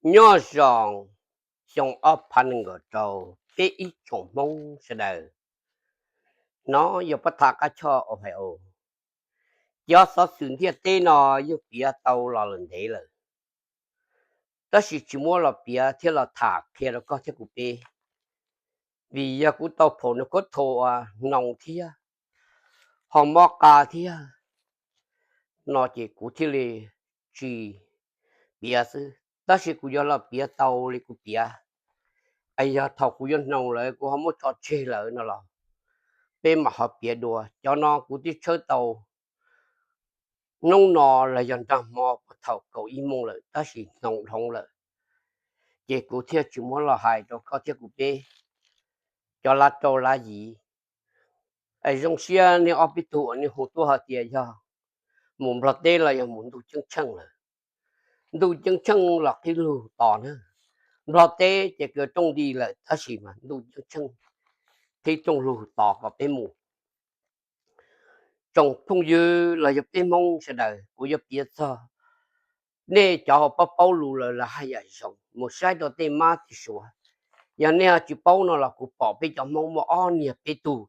Nyob zoo xyoo ob phav nees nkaum rau peb ib tsoom Hmoob sawv daws. No yog pab thaj qab choj Ohio. Cov xov xwm ntiaj teb no yeej piav tau los lawm ntev lawm, tab sis tsis muab los piav thiab los tham qhia rau koj thiab kuv peb, vim yog kuv tau phaum nws khuab tho ua hnoos thiab ho mob qa thiab no ces kuv thiaj li tsis piav xwb. Tab sis kuv yuav los piav tau li kuv piav, es yog thaum kuv yuav hnoos lawm kuv ho muab tso tseg lawm no los peb mam ho piav dua. Cov no kuv twb tshawb tau, hnub no los yog nrog hmo puag thaum kaum ib moos lawm tab sis hnoos dhau lawm, ces kuv thiaj tsis muab los hais rau koj thiab kuv peb cov lab rau lab yim. Es zoo siab nej ob peb tug uas nej hu tuaj hais tias yog mus Nplog teb los yog mus ntuj ceeb tsheej lawm. Ntuj ceeb tsheej los qhib lug tos na, Nplog teb ces kaw rooj nti lawm tab sis mas ntuj ceeb tsheej qhib rooj lug tos kom peb mus. Tsoom phooj ywg los yog peb Hmoob sawv daws, kuv yuav piav txog nej cov uas paub paub lus lawm los haj yam zoo mus saib rau tej mab tej suav. Yog nej tsis paub no los kuv pom peb cov Hmoob muaj ob niag peb tug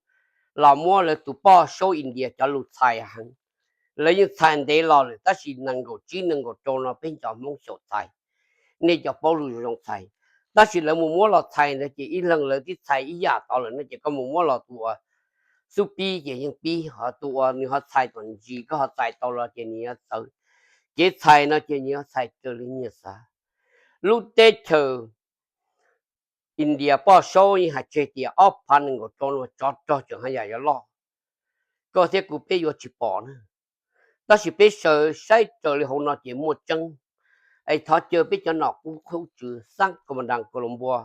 los muab lawv tus poj saub India cov lus txhais heev. Lawv yeej txhais ntev los lawm tab sis nees nkaum tsib nees nkaum rau no peb cov Hmoob xyaum txhais, nej cov paub lus zoo txhais. Tab sis lawv mus muab los txhais ntawd ces ib leeg lawv twb txhais ib yam tod lawm no ces koj mus muab los tus uas xub pib ces yeej pib, ho tus uas nws ho txhais tuam ntsis koj ho txhais tau los ces nws yuav txawv. Kev txhais no ces nws yuav txhais raws li nyias xav. Lub teb chaws India poj saub yeej hais tseg tias ob phav nees nkaum rau no tsov rog tseem haj yam yuav loj, koj thiab kuv peb yuav tsis pom na. Tab sis peb sawv saib raws li hauv no ces muaj tseeb. Es thov caw peb cov nom qub qhub tswv xab ko ma das ko los npua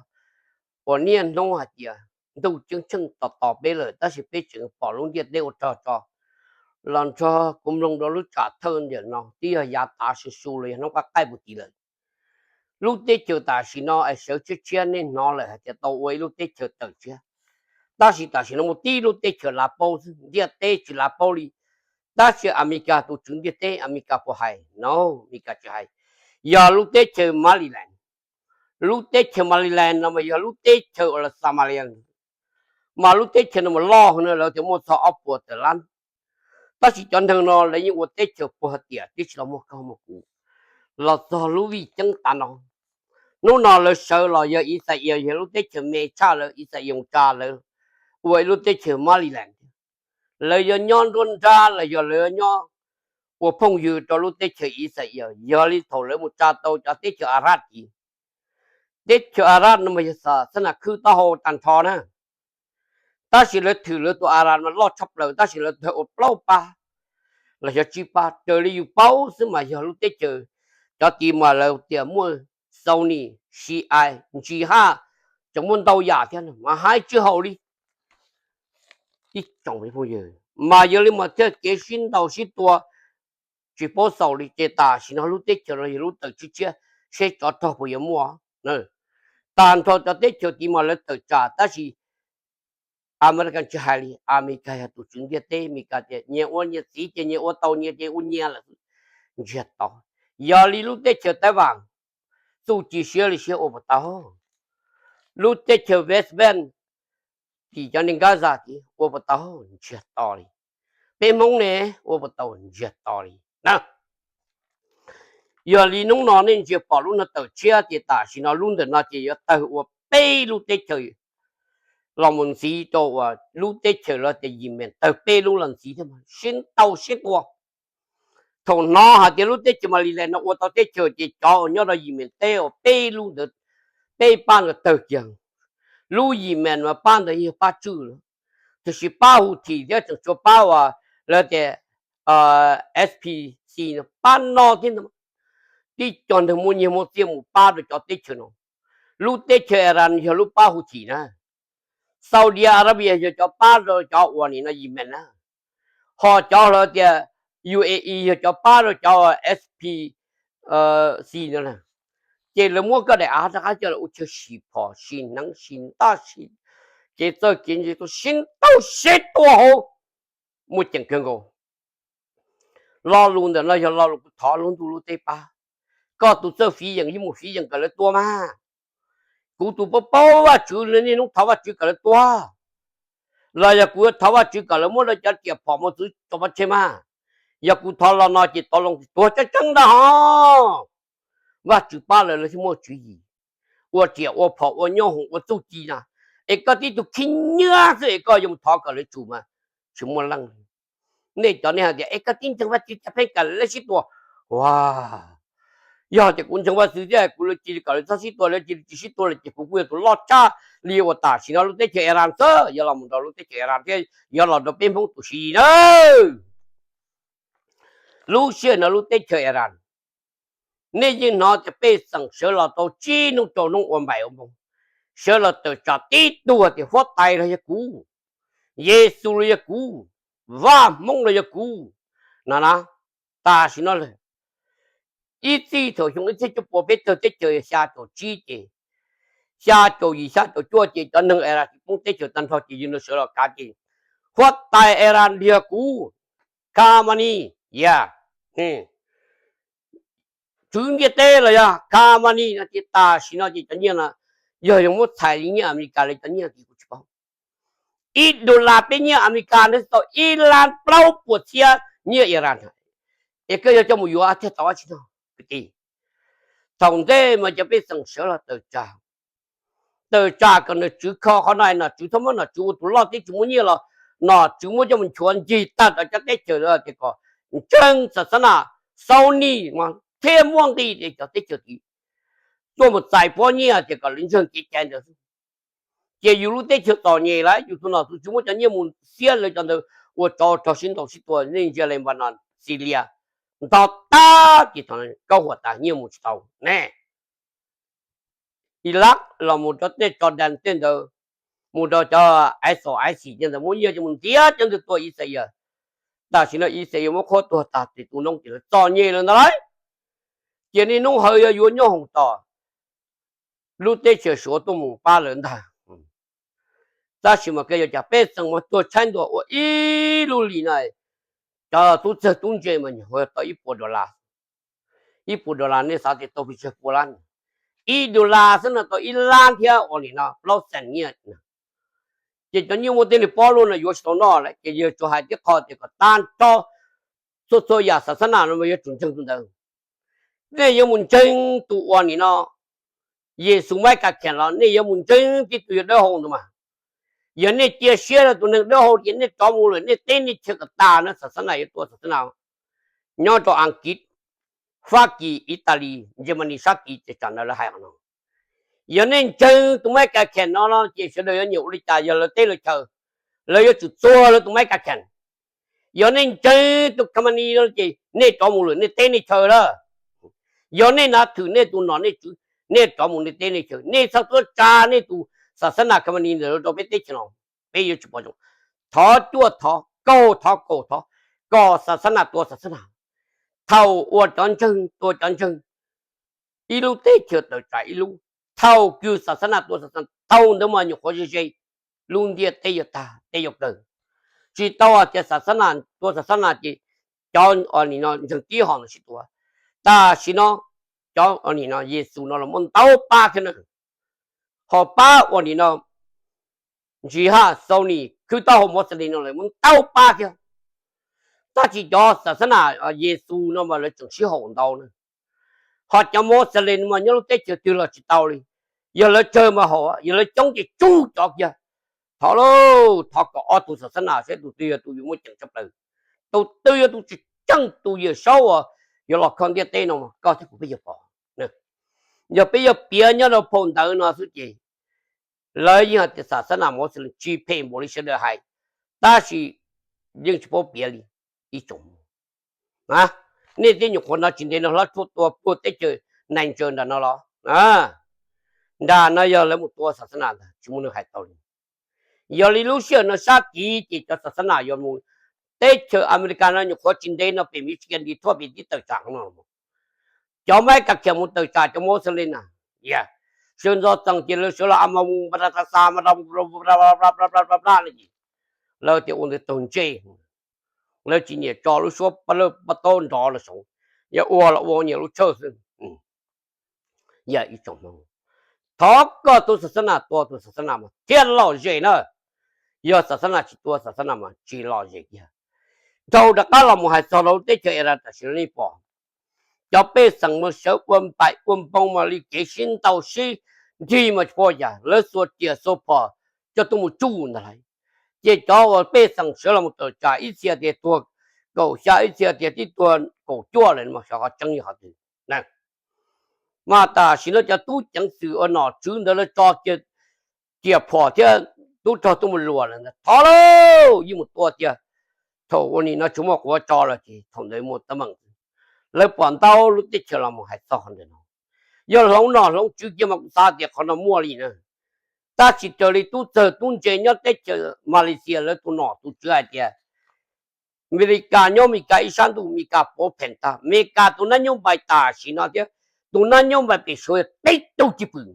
uas niaj hnub hais tias ntuj ceeb tsheej tos tos peb lawm tab sis peb tseem pom lub ntiaj teb ua rog tso los nrog kuv mloog rau lub tsam thawj ntawm no twb yog yav tav su su los yog hnub qab qaij puag tim lawm. Lub teb chaws tam sim no es sawv tshiab tshiab nej hnov lawm hais tias tau ua ib lub teb chaws tawm tshiab, tab sis tam sim no muaj tib lub teb chaws lav paub xwb, ntiaj teb tsis lav paub li. Tab sis Amelikas tus tswv ntiaj teb Amelikas puas hais? No, Amelikas tsis hais. Yog lub teb chaws Maryland. Lub teb chaws Maryland no mas yog lub teb chaws uas los Samalia, mas lub teb chaws no mas loj no lawv tias muaj txog ob puas tawm lab. Tab sis cov neeg no lawv yeej ua teb chaws puag tiam twb tsis los muaj koj muaj kuv los txog lub vij ceeb tav no. Hnub no lawv sawv los yog Ixayees yog lub teb chaws me tshaj lawv, Ixayees tsa lawv ua ib lub teb chaws Maryland. Lawv yuav nyob nruab nrab los yog lawv yuav nyob ua phooj ywg rau lub teb chaws Ixayees. Yog li thaum lawv mus tsa tau cov teb chaws Arab tid, teb chaws Arab no mas yog xab nas khwb taub hau tag nrho na. Tab sis lawv thwm lawv tus Arab mas loj tshaj plaws tab sis lawv tawg ua plaub pab los yog tsib pab raws li yus paub xwb mas yog lub teb chaws cov tid mas lawv tias muaj Sunni, Shia, Jihad, tseem muaj ntau yam thiab mas hais tsis haum li. Ib tsoom phooj ywg, mas yog li mas thiaj kev sib ntaus sib tua tsis paub xaus li ces tam sim no lub teb chaws no yog lub tawm tshiab tshiab, seb tsov rog puas yuav muaj. Tag nrho cov teb chaws tid mas lawv tawm tsam tab sis Amelikas tsis hais li, Amelikas yog tus tswv ntiaj teb, Amelikas tias nyias ua nyias txiv ces nyias ua tau nyias ces ua nyias lawm, ntsiag to. Yog li lub teb chaws Taiv Vam txuj ci siab li siab ua puas tau? Lub teb chaws West Bank tim cov neeg Gaza tid ua puas tau? Ntsiag to li. Peb Hmoob ne ua puas tau? Ntsiag to li na. Yog li hnub no nej ntsia pom lub no tawm tshiab ces tam sim no lub ntawm no ces yuav tawg ua peb lub teb chaws los mus ntxiv rau uas lub teb chaws lawv tias Yemen, tawg peb lub los ntxiv thiab mas sib ntaus sib tua. Thaum hnov hais tias lub teb chaws Maryland no ua tau teb chaws ces cov uas nyob rau Yemen teb uas peb lub ntawd, peb pab ntawd tawg kiag. Lub Yemen mas pab ntawd yog pab tswj lawm, tiam sis pab Houthi thiab tseem tshuav pab uas lawv tias S P C no pab no thiab ntag. Tib co neeg muaj nyiaj muaj txiaj mus pab rau cov teb chaws no. Lub teb chaws Iran yog lub pab Houthi na. Saudi Arabia yog cov pab rau cov uas nim no Yemen na. Ho cov lawv tias U A E yog cov pab rau cov S P C no na. Ces lawv muab koj daim av rov qab coj los ua chaw sim phom sim hneev sim ntaj sim kev txawj kev ntse tuaj sib ntaus sib tua hauv, muaj ceem kawg nkaus. Lo lus ntawm no yog lo lus kuv thov lub ntuj lub teb pab. Koj tus txawj fiv yeem yeej mus fiv yeem kom lawv tuag mas. Kuv tus paub paub Vajtswv niaj hnub thov Vajtswv kom lawv tuag, los yog kuv yuav thov Vajtswv kom lawv muab lawv cov riam phom mus txwv rau pov tseg mas. Yog kuv thov los no ces tau loo tuag tseeb tseeb ntag hos. Vajtswv pab lawv, lawv thiaj muaj tswv yim ua riam ua phom ua nyob hoom ua txuj ci na. Es koj tib tug khib nyiab xwb es koj yuav mus thov kom lawv tsum mas tsis muaj leej. Nej cov nej hais tias es koj tib ntseeg Vajtswv cas pheej kom lawv sib tua. Ua, yog tias kuv ntseeg Vajtswv thiab kuv cia li kom lawv txhob sib tua, lawv cia li tsis sib tua lawm ces kuv kuj yog tus loj tshaj li uas tam sim no lub teb chaws Iran xwb yuav los mus rau lub teb chaws Iran thiab yuav los rau peb Hmoob tus si na. Lub sij hawm no lub teb chaws Iran, nej yeej hnov tias pej xeem sawv los tau tsib hnub rau hnub ua npaim ua npoog, sawv los tawm tsam tib tug tias Huab Tais los yog kuv, Yexus los yog kuv, Vaj Hmoob los yog kuv no na. Tam sim no ib txij thaum xyoo ib txhiab cuaj pua peb tawg teb chaws xya caum tsib ces, xya caum yim xya caum cuaj ces cov neeg Iran tsis poob teb chaws tag nrho ces yog no sawv los kav ces Huab Tais Iran los yog kuv, Khamenei, yog tswv ntiaj teb los yog Khamenei no ces tam sim no ces cov nyiaj no yog yuav muab txhais li nyiaj Amelikas li cov nyiaj ces kuv tsis paub. Ib dollar peb nyiaj Amelikas ntawd tau ib lab plaub puas txhiab nyiaj Iran. Es koj yog coj mus yuav thiaj tau dab tsi no kwv tij? Thaum ntej mas cov pej xeem sawv los tawm tsam, tawm tsam kom nom tswv kho qhov no, nom tswv txhob muab nom tswv ua tus loj tib tsis muaj nyiaj los nom tswv muab coj mus nchuav ncig tag rau cov teb chaws tias kom ntseeg xas xab nas, xaus ni mas thiaj muaj nqis ces cov teb chaws tid tuaj mus txais pob nyiaj tias kom lawv ntseeg kev cai ntawd. Ces yus lub teb chaws txom nyem lawm, yus tus nom tus tswv muab cov nyiaj mus xiab lawv cov ntawd ua tsov rog sib ntaus sib tua, nej ntsia Lebanon, Syria, ntog tag ces thaum no kauj huam tas nyiaj mus tsis tau ne. Iraq los mus rau tej Jordan tej ntawd, mus rau cov ISIS, ISIS tej ntawd muab nyiaj coj mus ntiav cov ntawd tua Israel. Tam sim no Israel muab qhuab tuag tag ces tus noob ces lawv txom nyem lawm ntag lauj. Ces niaj hnub hawv yog yuav nyob hoom tos lub teb chaws Suav tuaj mus pab lawv ntag. Tab sis mas koj yuav cas pej xeem mas tuag tshaib ntuag ua ib lub lis no, cov tub txawg tub ntse mas nyuam qhuav tau ib puas dollar. Ib puas dollar nej xav tias tau pes tsawg pua lab, ib dollar xwb no tau ib lab thiab ua nim no plaub xees nyiaj. Ces cov nyiaj muaj tej li pob luaj no yuav tsis tau noj lawm ces yog tsuas hais tib qho tias kom tag nrho txhua txhua yam xas xab nas no yuav tsum ntseeg tus ntawd. Nej yuav mus ntseeg tus uas nim no Yexus Maiv Kas Khiam los nej yuav mus ntseeg tib tug yog dawb hau ntawd mas. Yog nej cia siab rau tus neeg dawb hau ces nej rov mus lawm nej teb nej chaw kom tas na, xas xab nas yuav tua xas xab nas. Nyob rau Askiv, Fab Kis, Italis, Germany, Sab Kis ces tsam ntawd lawv hais qhov no. Yog nej ntseeg tus Maiv Kas Khiam no no ces sawv daws yuav nyiam ua li cas, yog lawv teb lawv chaw, lawv yuav tsum txuag lawv tus Maiv Kas Khiam. Yog nej ntseeg tus Khamenei no ces nej rov mus lawm nej teb nej chaw lawm. Yog nej nav thwm nej tus nom nej tswv, nej rov mus nej teb nej chaw, nej txhob tuaj tsa nej tus xas xab nas Khamenei ntawd rau peb teb chaws no, peb yuav tsis pom zoo. Thov cuaj thov, kaum thov kaum thov, kom xas xab nas tua xas xab nas. Thaum uas cov ntseeg tua cov ntseeg, ib lub teb chaws tawm tsam ib lub. Thaum kws xas xab nas tua xas xab nas tau ntawd mas nyuam qhuav ze ze, lub ntiaj teb yuav tag teb yuav kawg. Tsis tau hais tias xas xab nas tua xas xab nas ces cov nim no ntseeg tib hom no sib tua. Tam sim no cov nim no Yexus no los muaj ntau pab thiab na. Ho pab uas nim no Jihad, Sunni, khwv taub hau Muslim no lawv muaj ntau pab thiab. Tab sis cov xas xab nas Yexus no mas lawv tseem sib haum ntau na. Ho cov Muslim mas nyob lub teb chaws twg los tsis tau li. Yog lawv tsawg mas haum, yog lawv coob ces tsug cov kiag. Thov lauj, thov kom ob tug xas xab nas saib tus twg yog tus yuav muaj ceem tshaj plaws, tus twg yog tus tsis tseeb, tus Yawm Saub uas yuav los kho ntiaj teb no, koj thiab kuv peb yuav pom. Yog peb yuav piav nyob rau phau ntawv no xwb ces lawv yeej hais tias xas xab nas Muslim tsis phem npaum li sawv daws hais, tab sis yeej tsis paub piav li ib tsoom. Nej twb nyuam qhuav hnov tsis ntev no hlob tshuaj tua puag teb chaws Niger nram no los, nram no yog lawv mus tua xas xab nas ntag, tsis muaj neeg hais tau li. Yog li lub sij hawm no sab kiv ces cov xas xab nas yuav mus, teb chaws Amelikas no nyuam qhuav tsis ntev no pem Michigan Detroit pem tib tawm tsam no, cov Maiv Kas Khiam mus tawm tsam cov Muslim na, sawv ntxov txees ces lawv sawv los a ma mus a, lawv tias ua ntawd taug ntsej, lawv tsis nyiam tso lub suab paj taub nrov los saud, yog ua los ua nyias lub tshawj xwb. Yog ib tsoom Hmoob, thov koj tus xav xab nas tua tus xav xab nas mas thiaj lom zem na. Yog xav xab nas tsis tua xav xab nas mas tsis lom zem kiag. Dhau rov qab los mus hais txog rau lub teb chaws Iran tam sim no nej pom, cov pej xeem mas sawv ua npaim ua npoo mas li kev sib ntaus sib nrig mas tsis pom cas, lawv xuas riam xuas phom coj tuaj mus tsuj ntag lauj. Ces cov uas pej xeem sawv los mus tawm tsam ib txhia tias tuag kaum xya, ib txhia tias twb tuag kaum cuaj lawm mas xyov qhov tseeb yog qhov twg. Mas tam sim no cov tub ceev xwm uas nom tswv ntawd lawv tso kiag riam phom thiab tub rog tuaj mus luam lawm ntag, thov lauj, yeej mus tua tiag. Thaum ua nim no tsis muaj quav tso lawm ces thaum ntawd muaj teeb meem. Lawv pom ntau lub teb chaws los mus hais txog qhov ntawm no. Yog hloov nom hloov tswv kiag mas kuv xav tias qhov no muaj li na. Tab sis raws li tub txawg tub ntse nyob teb chaws Malaysia lawv tus nom tus tswv hais tias Amelikas nyob Amelikas ib sab ntuj, Amelikas puav pheem tag, Amelikas tus nab nyob npai tam sim no thiab tus nab nyob npai pem Suav teb tug cwj pwm.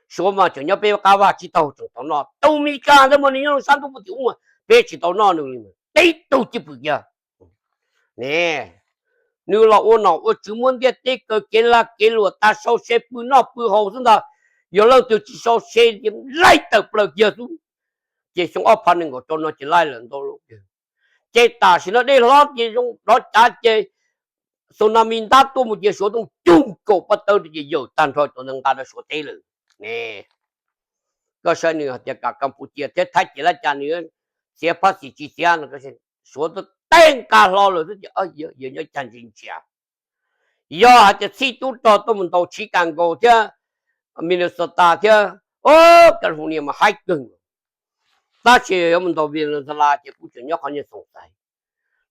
Suav mas tseem nyob peb qab vaj tsib taug tseem tau noj, tus Amelikas ntawd mas nws nyob sab ntuj puag tim ub mas peb tsis tau noj nws li, teb tug cwj pwm kiag. Ne, nws los ua nom ua tswv muab ntiaj teb kaw kev lag kev luam tas, sau se pw noj pw haus xwb ntag. Yog leej twg tsis sau se ces laij tawm plaws kiag xwb. Ces xyoo ob phav nees nkaum rau no ces laij lawm ntau lawm. Ces tam sim no dej hlob ces zoo dov cav ces tsunami ntab tuaj mus ces Suav tooj cug kaum pob tawb ces yawm tag nrho cov ntawd nqa rau Suav teb lawm. Ne, koj saib nws hais tias kam Kampuchia thiab Thaib ces lab cas nws txiav phab xis tsis txiav no, Suav teb nqa hlo lawm xwb ces yawg nyob cag ntsis ntsia. Yog hais tias txhij tub rog tuaj mus ntaus Chicago thiab Minnesota thiab California mas haib kawg nkaus. Tab sis yuav mus ntaus Venezuela ces kuv tseem nyob qhov nyuag xoom xaiv.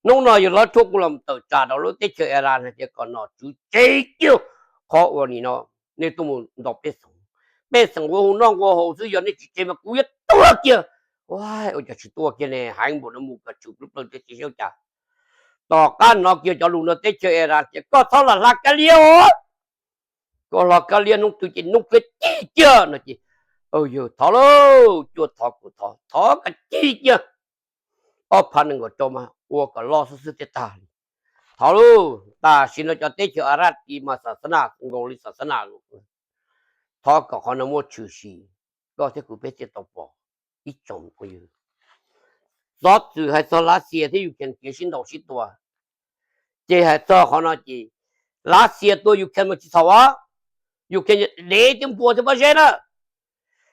Hnub no yog lawv tshuab kuv los tawm tsam rau lub teb chaws Iran hais tias kom nom tswv tseg kiag qhov uas nim no nej tuaj mus ntaus pej xeem, pej xeem ua hu noj ua haus xwb, yog nej tsis tseg mas kuv yuav tuag kiag. Ua cas tsis tuaj kiag ne, heev npaum no mus kom tshwm plaws plaws tiag tsis xyaum cas. Tom qab hnov kiag cov lus no teb chaws Iran tias koj txhob los hla kab liab os, koj hla kab liab hnub twg ces hnub pliab cig kiag no ces, yawg thov lauj, cuaj thov kaum thov, thov kom cig kiag. Ob phav nees nkaum rau mas ua kom loj xwb xwb thiaj tag li. Thov lauj, tam sim no cov teb chaws Arab tis mas xav xav nas nkaus li xav xav nas lus. Thov kom qhov no muaj tshwm sim, koj thiab kuv peb thiaj tau pom. Ib tsoom phooj ywg, xov xwm hais txog Lav Xias thiab Ukraine kev sib ntaus sib tua, ces hais txog qhov no ces Lav Xias tua Ukraine mas tsis txhaum os. Ukraine dev thiab npua thiab pob zeb na,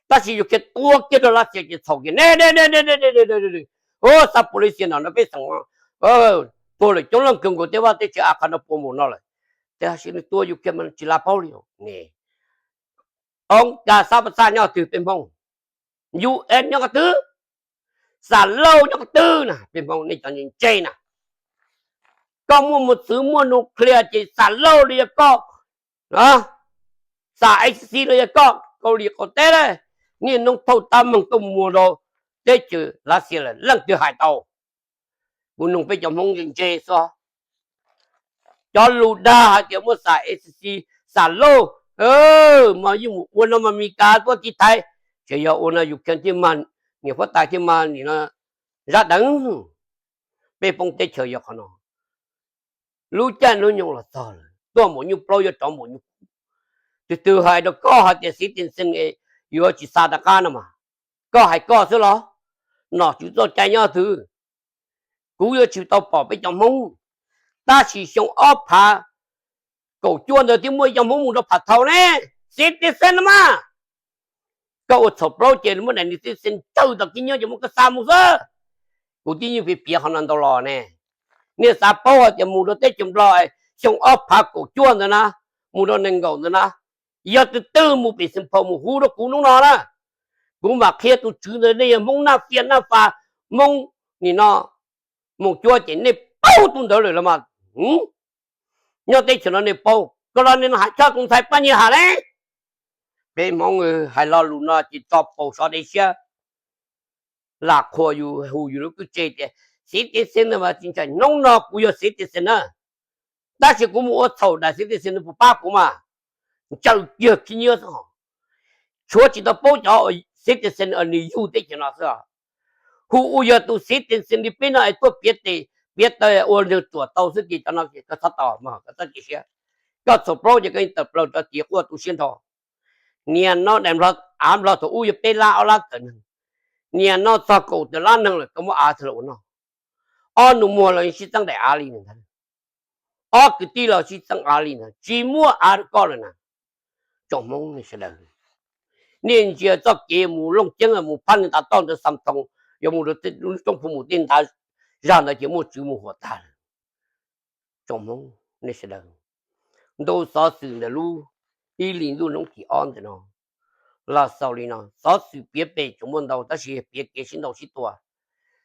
tab sis Ukraine tua kiag rau Lav Xias ces txhaum kiag ne. Xav Policia no no peb xeem tuag lawm coob leej kawg nkaus, tej vaj tej tsev a qha no puas npaum no lawm. Tiam sis nws tua Ukraine mas tsis lawv paub li ne. Oov kas xab pas xaj nyob twg peb Hmoob? U S nyob qhov twg? Xam Lauj nyob qhov twg na peb Hmoob, nej cov ntse na? Koj muaj mos txwv muaj nuclear ces Xam Lauj los yog koj, Xam ICC los yog koj, Kaus Lim qaum teb, niaj hnub thauj tab meeg tuaj muag rau teb chaws Lav Xias lawm leej twg hais tau? Kuv nug peb cov Hmoob ntse ntse xwb. Cov lus dag hais tias muaj Xam ICC, Xam Lauj, mas yeej mus ua no mas Meskas tuaj tiv thaiv, tseem yog ua no Ukraine thiaj mag, niam huab tais thiaj mag nim no zab deev. Peb poob teb chaws yog qhov no. Lub caij lub nyoog los txog lawm, tuaj npaum nyuj plaub yuav rov npaum nyuj kub. Tus twg hais rau koj hais tias Xiv Tis Xees yuav tsis xa rov qab no mas? Koj hais koj xwb los? Nom tswv txoj cai nyob twg? Kuv yuav tsis tau pom peb cov Hmoob. Tab sis xyoo ob phav kaum cuaj ntawd twb muaj ib co Hmoob mus rau Phav Thau ne, Xiv Tis Xees no mas. Koj ua txhaum plaub ces muab daim ni Xiv Tis Xees tsawv tom kib nyob ces muab koj xa mus xwb. Kuv twb yeej piav piav qhov no ntau los ne. Nej xav paub hais tias mus rau teb chaws Nplog xyoo ob phav kaum cuaj ntawd na, mus rau nees nkaum ntawd na, yog tus twg mus pem Xeev Phaum mus hu rau kuv hnub no na, kuv mam qhia tus tswv ntawd nej yog Hmoob Naj Fias Naj Fas, Hmoob nim no Moos Cuab ces nej paub tus ntawd lawm los mas. Nyob teb chaws no nej paub, koj los nej no hais txog tus ntxhais Paj Nyiag Ham ne. Peb Hmoob hais lo lus no ces tso paus sov dej siab, lam qhuas yus hu yus lub kwj tse tias Xiv Tis Xees ntawd mas tsis ntshai. Hnub no kuv yog Xiv Tis Xees na, tab sis kuv mus ua txhaum daim Xiv Tis Xees ntawd puas pab kuv mas? Ntsawm kiag khib nyiab xwb hos. Tshuav tsis tau paub cov Xiv Tis Xees uas nws yug teb chaws no xwb os. Hu ua yog tus Xiv Tis Xees li peb no es tuaj piav tes piav taw ua nws ruam tau xwb ces cov no koj txhob tau, koj txhob cia siab. Koj txhaum plaub ces koj yeej tawm plaws rau tid quaj tu siab nrho. Niaj no daim nplog, av nplog thaum ub yog peb lab ob lab tawm neeg, niaj no txog kaum tawm lab neeg lawm koj muab av txog los ua noj. Ob nus muag los sib txeeb daim av li ntag, ob kwv tij los sib txeeb av li ntag, tsis muab av rau koj lawm na. Tsoom Hmoob nej sawv daws, nej ntsia txoj kev mus Looj Ceeb mus phab ntav toj ntawd Xam Thoos, yog mus rau lub roob Phu Mus tej ntav zag ntawd ces muaj tswv mus huam tag lawm. Tsoom Hmoob nej sawv daws, ntu xov xwm ntawm lub ib hlis ntuj hnub tim ob ntawm no los xaus li no. Xov xwm piav pem tseem muaj ntau tab sis piav kev sib ntaus sib tua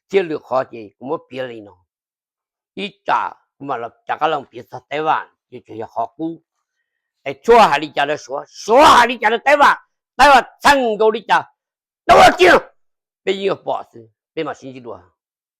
thiab lwm qhov ces kuv muab piav li no. Ib tsam kuv mam los rov qab los piav txog Taiv Vam, ces tseem yog qhov qub. Es Tshuaj hais li cas rau Suav, Suav hais li cas rau Taiv Vam, Taiv Vam txheej nkaus li cas, tua kiag, peb yeej yuav pom xwb. Peb mam sib ntsib dua.